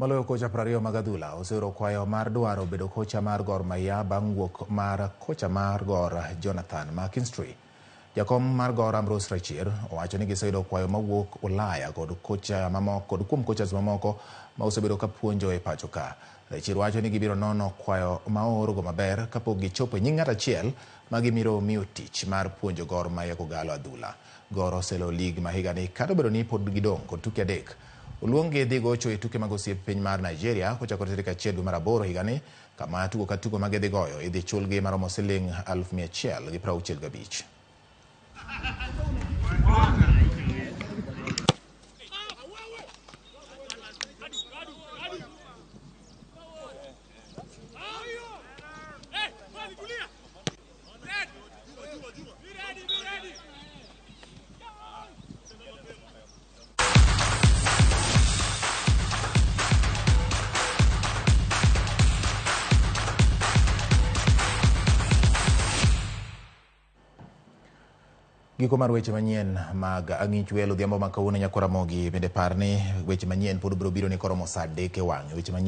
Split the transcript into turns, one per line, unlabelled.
Maloyo kocha 20 mag adhula oseoro kwayo mar dwaro bedo kocha mar Gor Mahia bang' wuok mar kocha mar Gor Jonathan McKinstry. Jakom mar Gor Ambrose Rachier owacho ni giseyudo kwayo mawuok Ulaya kod kocha mamoko kod kuom coaches mamoko ma osebedo ka puonjo e pacho ka. Rachier wacho ni gibiro nono kwayo ma oorgo maber kapok gichopo e nying ng'at achiel ma gibiro miyo tich mar puonjo Gor Mahia Kogalo adhula. Gor oselo lig ma higani kata obedo ni pod gidong' kod tuke adek. Oluonggi dhi gocho e tuke mag osiep piny mar Nigeria kochakore tarik 1 dwe mar aboro higani kama tugo ka tugo ma gidhi goyo idhi chulgi maromo siling 165,000. Giko mar weche manyien mag ang'ich welo odhiambo ma kawuono nyakwa Ramogi bende par ni weche manyien pod biro biro ni koromo saa 3 e wang'e. Weche manyien.